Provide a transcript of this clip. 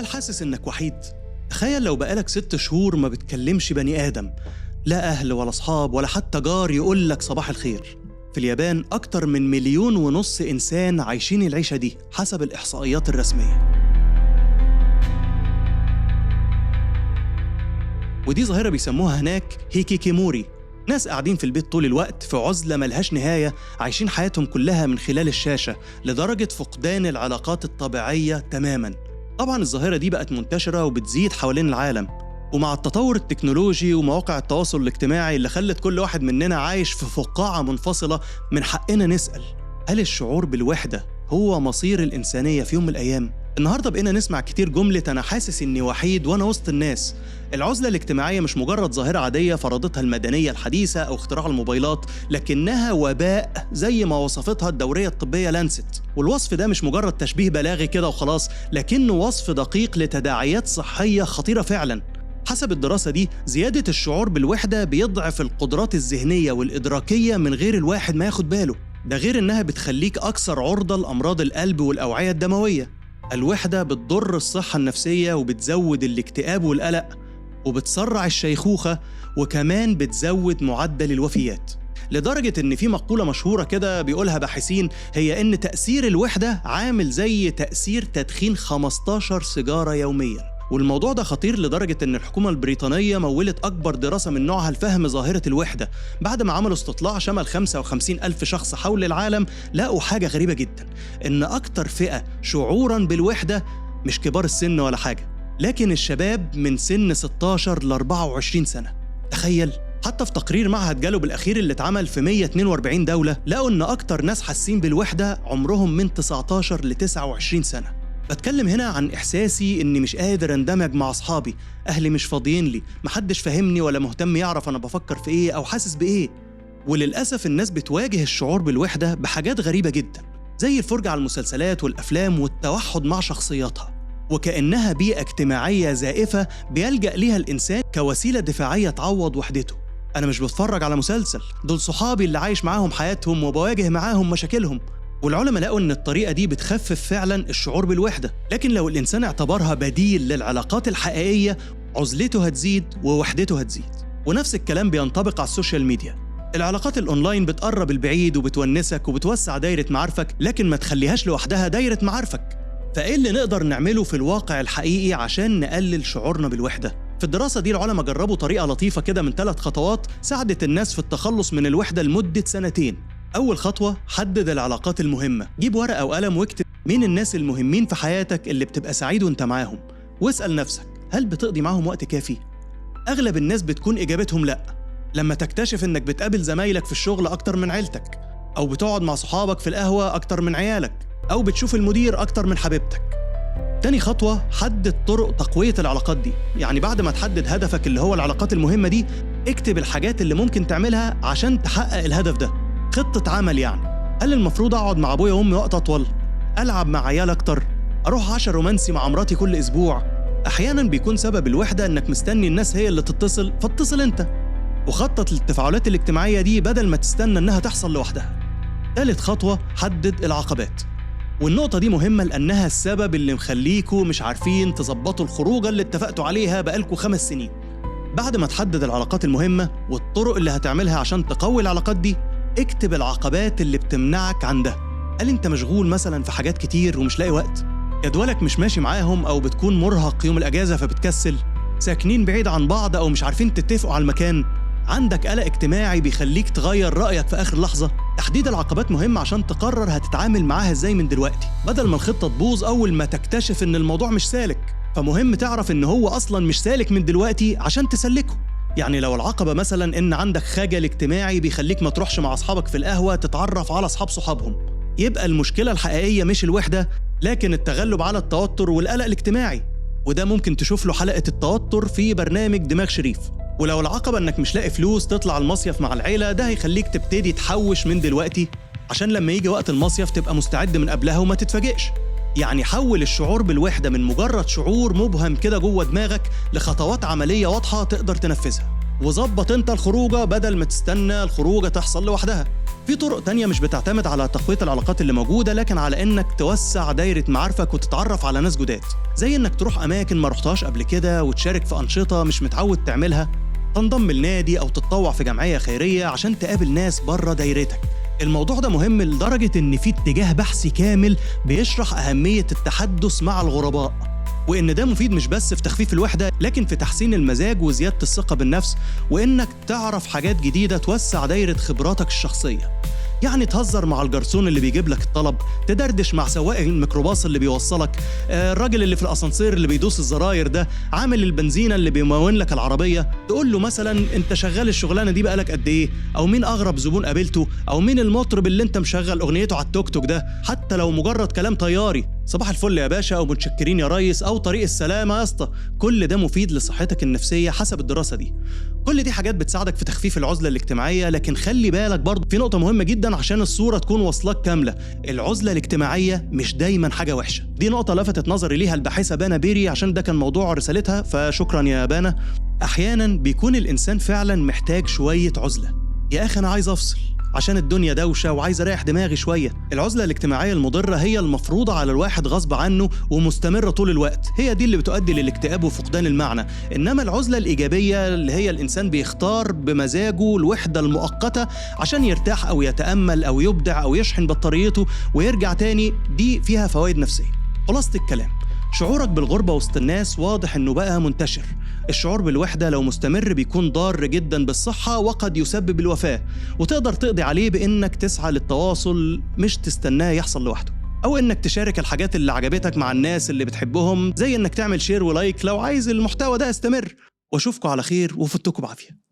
هل حاسس إنك وحيد؟ تخيل لو بقالك 6 شهور ما بتكلمش بني آدم، لا أهل ولا أصحاب ولا حتى جار يقولك صباح الخير. في اليابان أكتر من 1.5 مليون إنسان عايشين العيشة دي حسب الإحصائيات الرسمية. ودي ظاهرة بيسموها هناك هيكيكيموري، ناس قاعدين في البيت طول الوقت في عزلة ملهاش نهاية، عايشين حياتهم كلها من خلال الشاشة لدرجة فقدان العلاقات الطبيعية تماماً. طبعاً الظاهرة دي بقت منتشرة وبتزيد حوالين العالم، ومع التطور التكنولوجي ومواقع التواصل الاجتماعي اللي خلت كل واحد مننا عايش في فقاعة منفصلة، من حقنا نسأل: هل الشعور بالوحدة هو مصير الإنسانية في يوم من الأيام؟ النهاردة بقينا نسمع كتير جملة أنا حاسس إني وحيد وأنا وسط الناس. العزلة الاجتماعية مش مجرد ظاهرة عادية فرضتها المدنية الحديثة أو اختراع الموبايلات، لكنها وباء زي ما وصفتها الدورية الطبية لانست. والوصف ده مش مجرد تشبيه بلاغي كده وخلاص، لكنه وصف دقيق لتداعيات صحية خطيرة فعلا. حسب الدراسة دي، زيادة الشعور بالوحدة بيضعف القدرات الذهنية والإدراكية من غير الواحد ما ياخد باله، ده غير إنها بتخليك أكثر عرضة لأمراض القلب والأوعية الدموية. الوحدة بتضر الصحة النفسية وبتزود الاكتئاب والقلق وبتسرع الشيخوخة، وكمان بتزود معدل الوفيات، لدرجة إن في مقولة مشهورة كده بيقولها باحثين، هي إن تأثير الوحدة عامل زي تأثير تدخين 15 سيجارة يومياً. والموضوع ده خطير لدرجة إن الحكومة البريطانية مولت أكبر دراسة من نوعها لفهم ظاهرة الوحدة. بعد ما عملوا استطلاع شمل 55,000 شخص حول العالم، لقوا حاجة غريبة جدا، إن أكتر فئة شعوراً بالوحدة مش كبار السن ولا حاجة، لكن الشباب من سن 16 ل 24 سنة. تخيل! حتى في تقرير معهد جالوب الأخير اللي اتعمل في 142 دولة، لقوا إن أكتر ناس حاسين بالوحدة عمرهم من 19 ل 29 سنة. بتكلم هنا عن إحساسي إني مش قادر أندمج مع أصحابي، أهلي مش فاضيين لي، محدش فاهمني ولا مهتم يعرف أنا بفكر في إيه أو حاسس بإيه. وللأسف الناس بتواجه الشعور بالوحدة بحاجات غريبة جدا، زي الفرجة على المسلسلات والأفلام والتوحد مع شخصياتها، وكأنها بيئة اجتماعية زائفة بيلجأ ليها الإنسان كوسيلة دفاعية تعوض وحدته. أنا مش بتفرج على مسلسل، دول صحابي اللي عايش معاهم حياتهم وبواجه معاهم مشاكلهم. والعلماء لقوا إن الطريقة دي بتخفف فعلاً الشعور بالوحدة، لكن لو الإنسان اعتبرها بديل للعلاقات الحقيقية، عزلته هتزيد ووحدته هتزيد. ونفس الكلام بينطبق على ال social media. العلاقات الأونلاين بتقرب البعيد وبتونسك وبتوسع دايرة معارفك، لكن ما تخليهاش لوحدها دايرة معارفك. فإيه اللي نقدر نعمله في الواقع الحقيقي عشان نقلل شعورنا بالوحدة؟ في الدراسة دي العلماء جربوا طريقة لطيفة كده من 3 خطوات ساعدت الناس في التخلص من الوحدة لمدة 2 سنين. أول خطوة، حدد العلاقات المهمة. جيب ورقة وقلم واكتب مين الناس المهمين في حياتك اللي بتبقى سعيد وانت معاهم، واسأل نفسك هل بتقضي معاهم وقت كافي؟ أغلب الناس بتكون إجابتهم لأ. لما تكتشف إنك بتقابل زمايلك في الشغل أكتر من عيلتك، أو بتقعد مع صحابك في القهوة أكتر من عيالك، أو بتشوف المدير أكتر من حبيبتك. تاني خطوة، حدد طرق تقوية العلاقات دي. يعني بعد ما تحدد هدفك اللي هو العلاقات المهمة دي، اكتب الحاجات اللي ممكن تعملها عشان تحقق الهدف ده. خطة عمل يعني. هل المفروض أقعد مع أبويا وأمي وقت أطول؟ ألعب مع عيال أكتر؟ أروح عشاء رومانسي مع مراتي كل أسبوع؟ أحياناً بيكون سبب الوحدة إنك مستني الناس هي اللي تتصل، فاتصل أنت. وخطط للتفاعلات الاجتماعية دي بدل ما تستنى إنها تحصل لوحدها. تالت خطوة، حدد العقبات. والنقطة دي مهمة لأنها السبب اللي مخليكوا مش عارفين تظبطوا الخروجة اللي اتفقتوا عليها بقالكوا 5 سنين. بعد ما تحدد العلاقات المهمة والطرق اللي هتعملها عشان تقوي العلاقات دي، اكتب العقبات اللي بتمنعك عن ده. هل انت مشغول مثلا في حاجات كتير ومش لاقي وقت؟ جدولك مش ماشي معاهم، او بتكون مرهق يوم الاجازة فبتكسل؟ ساكنين بعيد عن بعض او مش عارفين تتفقوا على المكان؟ عندك قلق اجتماعي بيخليك تغير رأيك في آخر لحظة؟ تحديد العقبات مهم عشان تقرر هتتعامل معاها ازاي من دلوقتي، بدل ما الخطة تبوظ أول ما تكتشف إن الموضوع مش سالك. فمهم تعرف إن هو أصلاً مش سالك من دلوقتي عشان تسلكه. يعني لو العقبة مثلاً إن عندك خجل اجتماعي بيخليك ما تروحش مع أصحابك في القهوة تتعرف على أصحاب صحابهم، يبقى المشكلة الحقيقية مش الوحدة، لكن التغلب على التوتر والقلق الاجتماعي. وده ممكن تشوف له حلقة التوتر في برنامج دماغ شريف. ولو العقبة إنك مش لاقي فلوس تطلع المصيف مع العيلة، ده هيخليك تبتدي تحوش من دلوقتي عشان لما يجي وقت المصيف تبقى مستعد من قبلها وما تتفاجئش. يعني حول الشعور بالوحدة من مجرد شعور مبهم كده جوه دماغك لخطوات عملية واضحة تقدر تنفذها، وظبط انت الخروجة بدل ما تستنى الخروجة تحصل لوحدها. في طرق تانية مش بتعتمد على تقوية العلاقات اللي موجودة، لكن على إنك توسع دايرة معارفك وتتعرف على ناس جداد، زي إنك تروح أماكن ما رحتهاش قبل كده وتشارك في أنشطة مش متعود تعملها، تنضم لنادي أو تتطوع في جمعية خيرية عشان تقابل ناس بره دايرتك. الموضوع ده مهم لدرجة إن في اتجاه بحثي كامل بيشرح أهمية التحدث مع الغرباء، وإن ده مفيد مش بس في تخفيف الوحدة، لكن في تحسين المزاج وزيادة الثقة بالنفس، وإنك تعرف حاجات جديدة توسع دايرة خبراتك الشخصية. يعني تهزر مع الجرسون اللي بيجيب لك الطلب، تدردش مع سواق الميكروباص اللي بيوصلك، الراجل اللي في الأسانسير اللي بيدوس الزراير ده، عامل البنزينة اللي بيمون لك العربية، تقول له مثلا انت شغال الشغلانة دي بقالك قد ايه، او مين اغرب زبون قابلته، او مين المطرب اللي انت مشغل اغنيته على التوك توك ده، حتى لو مجرد كلام طياري، صباح الفل يا باشا، او متشكرين يا ريس، او طريق السلامة يا اسطى. كل ده مفيد لصحتك النفسية حسب الدراسة دي. كل دي حاجات بتساعدك في تخفيف العزلة الاجتماعية. لكن خلي بالك برضه في نقطة مهمة جدا عشان الصورة تكون واصلاك كاملة، العزلة الاجتماعية مش دايما حاجة وحشة. دي نقطة لفتت نظري ليها الباحثة بانا بيري عشان ده كان موضوع رسالتها، فشكرا يا بانا. أحيانا بيكون الإنسان فعلا محتاج شوية عزلة. يا أخي أنا عايز أفصل عشان الدنيا دوشة وعايز أريح دماغي شوية. العزلة الاجتماعية المضرة هي المفروضة على الواحد غصب عنه ومستمرة طول الوقت، هي دي اللي بتؤدي للاكتئاب وفقدان المعنى. إنما العزلة الإيجابية اللي هي الإنسان بيختار بمزاجه الوحدة المؤقتة عشان يرتاح أو يتأمل أو يبدع أو يشحن بطاريته ويرجع تاني، دي فيها فوائد نفسية. خلاصة الكلام، شعورك بالغربة وسط الناس واضح إنه بقى منتشر. الشعور بالوحدة لو مستمر بيكون ضار جدا بالصحة وقد يسبب الوفاة، وتقدر تقضي عليه بإنك تسعى للتواصل مش تستناه يحصل لوحده، أو إنك تشارك الحاجات اللي عجبتك مع الناس اللي بتحبهم، زي إنك تعمل share و like لو عايز المحتوى ده يستمر. وأشوفكم على خير وفتكم بعافية.